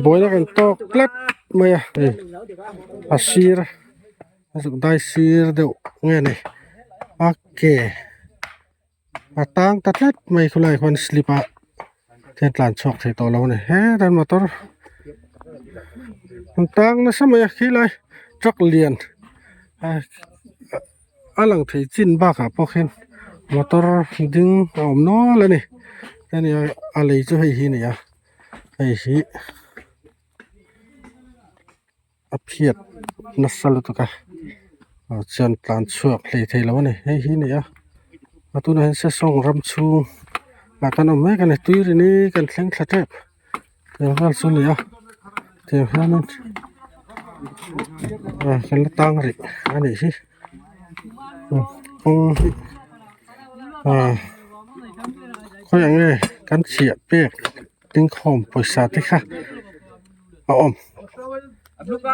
Buaina kan tawk tlat mai a hei a sir a zuk dai sir deuh nge ni a ke a tang ta tlat mai khulai khuan slip a thil tlan chhuak thei tawh lo a ni hetah hian motor an tang nasa mai a khilai truck lian a lang thei chin bakah pawh khian motor ding a awm nual a ni hemi a lei chu hei hi a ni a hei hi a phiat nasa lutuk a ah chuan tlan chhuak hlei thei lo a ni hei hi a ni a a tunah hian sesawng ram chhung ah khan a awm mek a ni tui rin hi kan thleng thla tep. Tiang vel chu a ni a tiang hianin ah kan la tang rih a nih hi kawng hi ah khawiah nge kan chhiah pek dingkhawm pawisa te kha a awm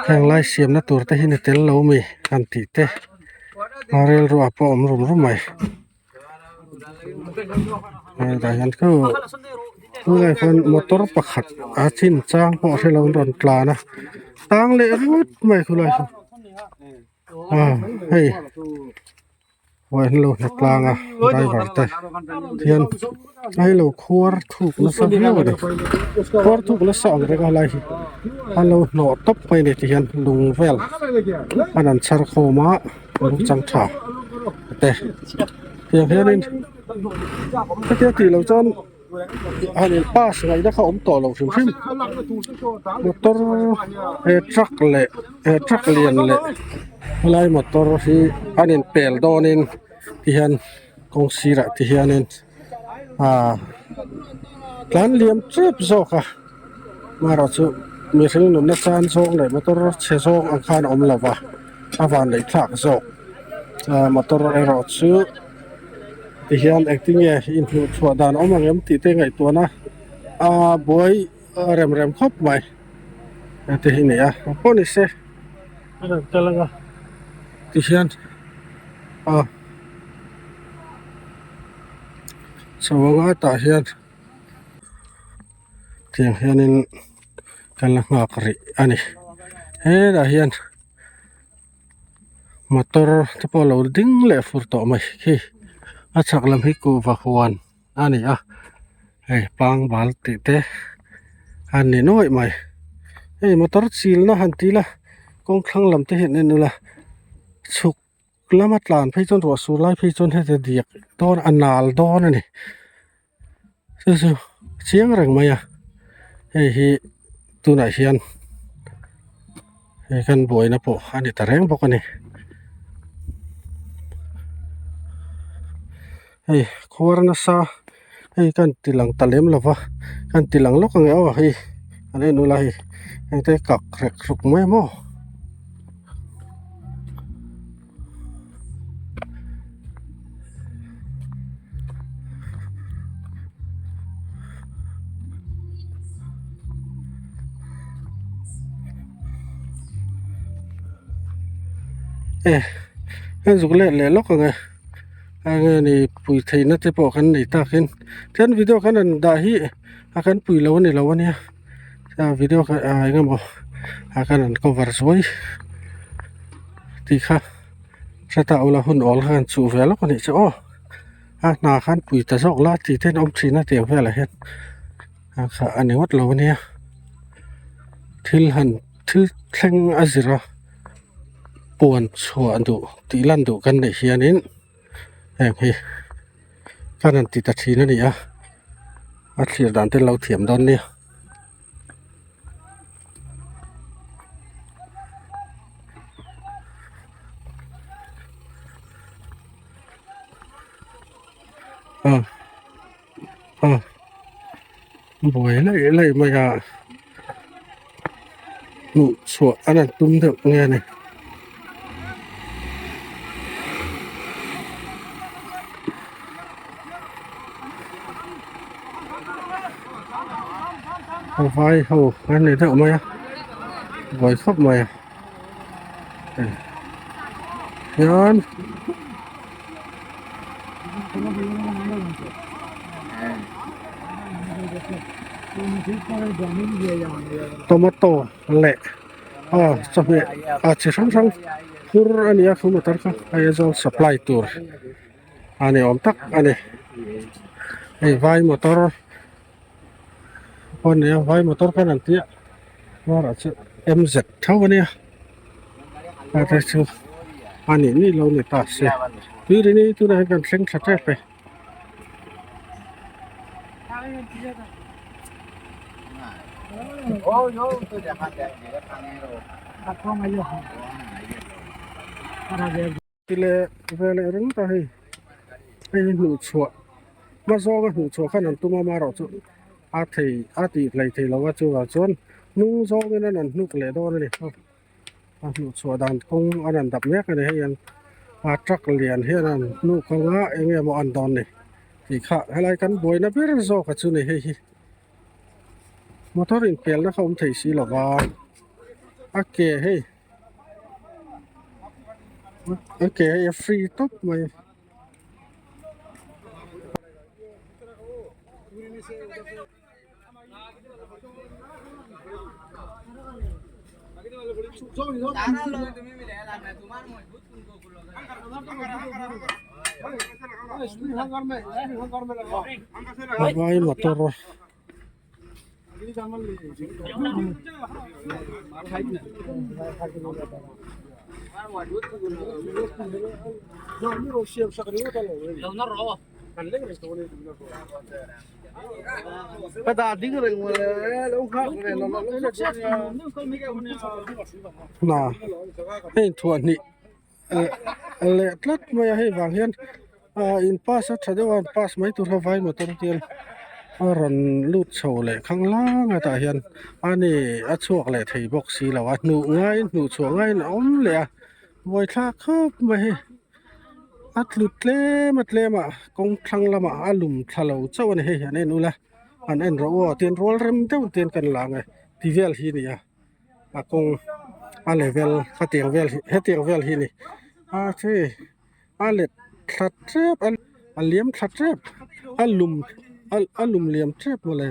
heng lai siamna tur te hi ni tel lo mi han tih te a rilruah pawh a awm rum rum mai. Hetah hian khaw tunah hian motor pakhat a chin chang pawh a hrelo an rawn tlan a tang leh ringawt mai khulai chu ah hei uai an lo hna tlang a driver te hian a hei lo khuar thuk nasa viau a ni khuar thuk nasa ang reng a helai hi an lo hnawh tawp mai a ni tihian lung vel an an chhar khawm a. Lung chang tha te tiang hianin hetia tih loh chuan han in pass ngaihna kha a awm tawh lo hrim hrim motor he truck leh he truck lian leh helai motor hi an in pel dawnin tihian kawng sirah te hianin ah tlan liam tep zawk a amaherawhchu mihring nunna chan zawng leh motor chhe zawng ang khan a awm lo va a van leh thlak zawk ah motor erawh chu tihian engtin nge inhmuh chhuah dan a awm ang em tih te ngaihtuahna a buai rem rem khawp mai heti hi a ni a pawh ni se a rawn kal anga tihian ah chho anga tah hian. Tiang hianin kan la nghak rih a ni hetah hian motor te pawh a lo ding leh fur tawh mai khi a chhak lam hi kuhva huan a ni a hei pangbal tih te a ni nuaih mai hei motor chilna han ti ila kawng thlang lam te hi an en ula chhuk. Lama tlan phei chuan ruah sur lai phei chuan heti diak dawn a nal dawn a ni chu chu chiang reng mai a hei hi tunah hian hei kan buaina pawh a ni ta reng bawk a ni hei khuar nasa hei kan ti lang ta lem lo va kan ti lang lawk ang e aw hei an en ula hei heng te kak rek ruk mai maw. E heng zuk let leh lawk ang e enge ni pui theihna te pawh kan nei takin chuan video kan rawn dah hi a kan pui lo a ni lo a nia. A video kha ah eng emaw ah khan an cover zuai tih kha hre ta ula hun awl kha an chuh ve lawk a nih chu aw a hna khan pui ta zawk la tih te an awm thin a tiang velah hian a kha a ni ngawt lo a nia thil han thil thleng a zir a puan chhuah duh tih lan duh kan neih hianin heng hi khan an ti ta thin a ni a. A thlir dan te an lo thiam dawn nia. Ah ah buai laih laih mai a hmuh chhuah an han tum deuh nge a ni. Vai ho an ni deuh mai a buai khawp mai a hian. Tomato leh aw chawhmeh ah chi hrang hrang phur a ni a khu motor kha Aizawl supply tur a ni awm tak a ni hei vai motor pawh a ni a vai motor khan an tia varah chuan M Z tho a nia a te chu a nih nih lo ni ta se tuirini tunah hian kan thleng thla tep e. Ti leh ve leh ringawt a hei hei hi hmuh chhuah hma zawnga hmuh chhuah khan an tum a amaherawhchu a thei a tih hlei thei lo a chuvang chuan hnung zawngin an han hnuk leh dawn a ni a hmuh chhuah dan kawng an han dap mek a ni hei an a truck lian hian an hnuk anga eng nge maw an dawn ni tih kha helai kan buaina ber zawk a chu ni hei hi motor inpelna kha awm thei si lo va a ke hei. A ke hei a free tawp mai. Vai motor. Hna hei thuah hnih leh tlat mai a hei vang hian ah in pass a tha deuh a an pass mai tur kha vai motor te hian a rawn lut chho leh khang lang a tah hian ani a chhuak leh thei bawk si lo a hnuh ngaiin hnuh chhuah ngaiin a awm leh a buaithlak khawp mai hei a tlu tlem a tlem ah kawng thlang lamah a lum thla lo chauh a ni hei an en ula an en rawh u aw tin rual rem deuh te hian kan la ang e ti vel hi a ni a. A kawng a level khatiang vel hi hetiang vel hi a ni a khi a let thla tep a a liam thla tep a lum a lum liam tep mawle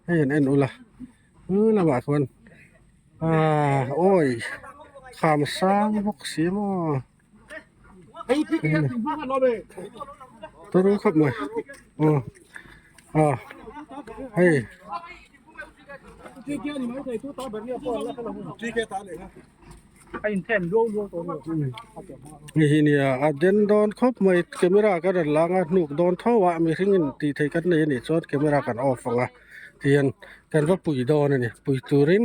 hei an en ula he lamah chuan ahh awi kham sang bawk si maw turu khawp mai aw ah hei. Hei hi nia a den dawn khawp mai camera ka rawn lang a hnuk dawn tho a mihring in tih theih kan nei a nih chuan camera kan off ang a tihian kan va pui dawn a ni pui turin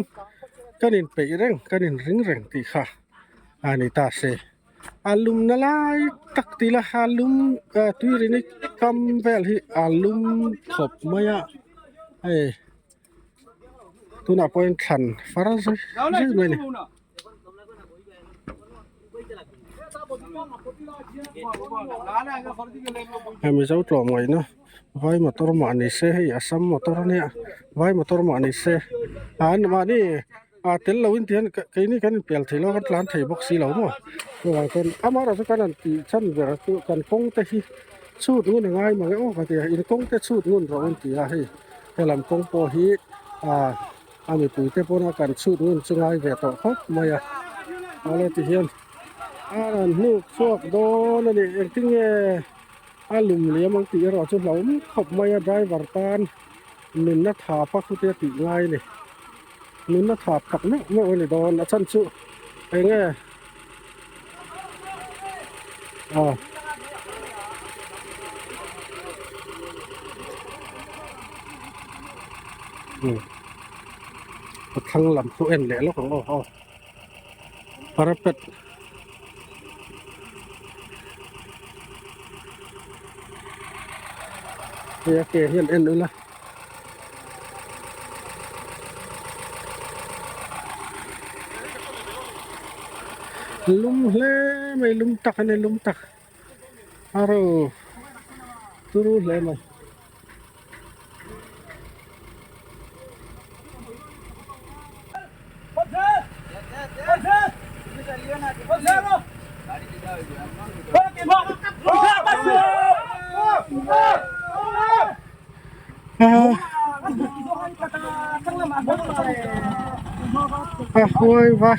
kan in peih reng kan in ring reng tih kha a ni ta se a lumna lai tak tih ila a lum ah tuirini kam vel hi a lum khawp mai a hei tunah pawh hian thlan far zui zui mai a ni. Hei mizo tlawmngaihna vai motor mah ni se hei assam motor ania vai motor mah ni se an mahni a tel lo in tihian keini kan inpial thei lo a kan tlan thei bawk si lo maw chuvang chuan amaherawhchu kan han tih chhan ber chu kan kawng te hi chhut ngun a ngai mang e aw ka ti a in kawng te chhut ngun rawh an ti a hei helam kawng pawh hi ah a mipui te pawn a kan chhut ngun chu ngai ve tawh khawp mai a awle ti hian a rawn hnuk chhuak dawn a ni engtin nge a lum liam ang tih erawh chu hlauhawm khawp mai a driver tan nunna tha pakhat te a tih ngai a ni. Nunna thap tak meuh meuh a ni dawn a chhan chu eng nge aw um a thlang lam chu en leh lawk ang aw aw parapet hei a ke hian en ula. Lum hle mai lum tak a ni lum tak a ro turu hle mai. A huai va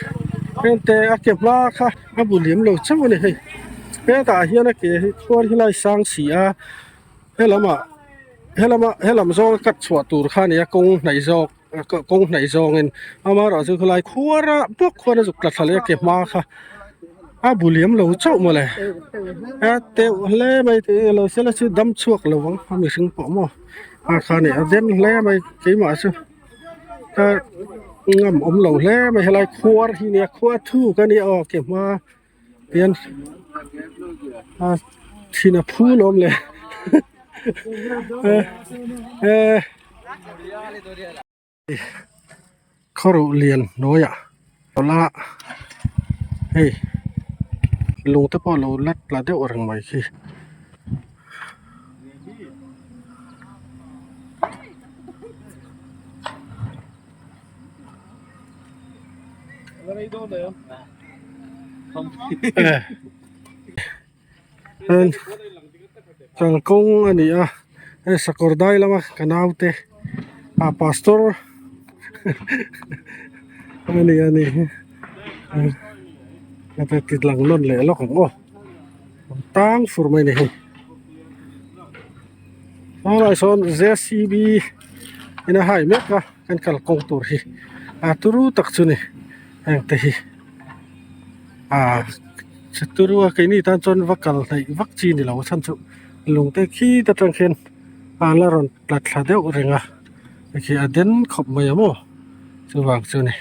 hengte a ke hma kha a bu liam lo chauh a ni hei hetah hian a ke hi khuar hi lai sang si a helamah helama helam zawng a cut chhuah tur kha a ni a kawng hnaih zawk kawng hnaih zawngin amaherawhchu khawlai khuara bawk khuan a zuk tla thla leh a ke hma kha a bu liam lo chauh mawle a teuh hle mai tih ilo sela chu dam chhuak lo ang a mihring pawh maw a kha nih a den hle mai keimah chu ka ngam awm lo hle mai helai khuar hi nia khuar thuk a nia aw ke hma hian a thin a phu lawm le eh Khawruh lian hnuaiah tawlh a hei lung te pawh a lo la tla deuh reng mai khi. Kalkawng a ni a hei sakawr dai lama ka naute ah pastor a ni a ni hi a ti lang nawn leh lawk ang aw tang fur mai a ni hei helaiah sawn J C B in a hai mek a kan kalkawng tur hi a turu tak chu a ni heng te hi. Ah turu a keini tan chuan va kal hnaih vak chi ni lo a chhan chu lung te khi te atang khian a la rawn tla thla deuh reng a khi a den khawp mai ang maw chuvang chu ni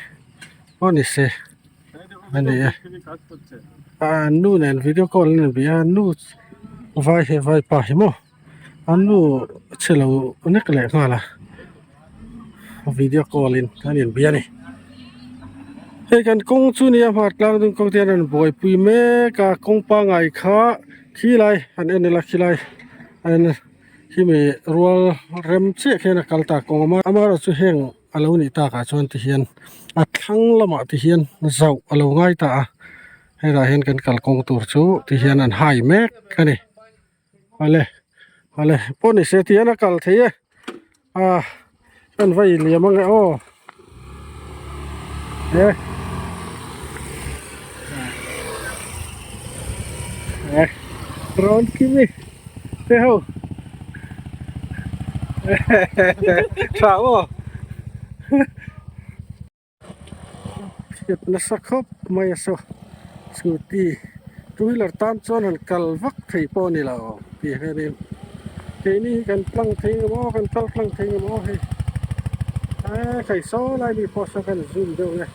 aw ni se a ni e ah nu nen video call an inbia a nu vai he vai pa hi maw an nu chhe lo nek leh nghal a video call in an inbia a ni hei kan kawng chu nia hmar tlang dun kawng te hian an buaipui mek a kawng pangai kha khilai han en ila khilai a en khimi rual rem chiah khian a kal ta kawng a amaherawhchu heng a lo nih takah chuan tihian a thlang lamah tihian zauh a lo ngai ta a hetah hian kan kalkawng tur chu tihian an hai mek a ni. Awle awle pawh ni se tihian a kal thei e ah kan va inliam ange aw e e rawn kimi te ho tha maw. Hriat nasa khawp mai a saw scooty two wheeler tan chuan han kal vak thei pawh a ni lo tih hianin keini hi kan tlang thei ang maw kan kal tlang thei ang maw hei eee khai saw lai mi pawh saw kan zoom deuh nge.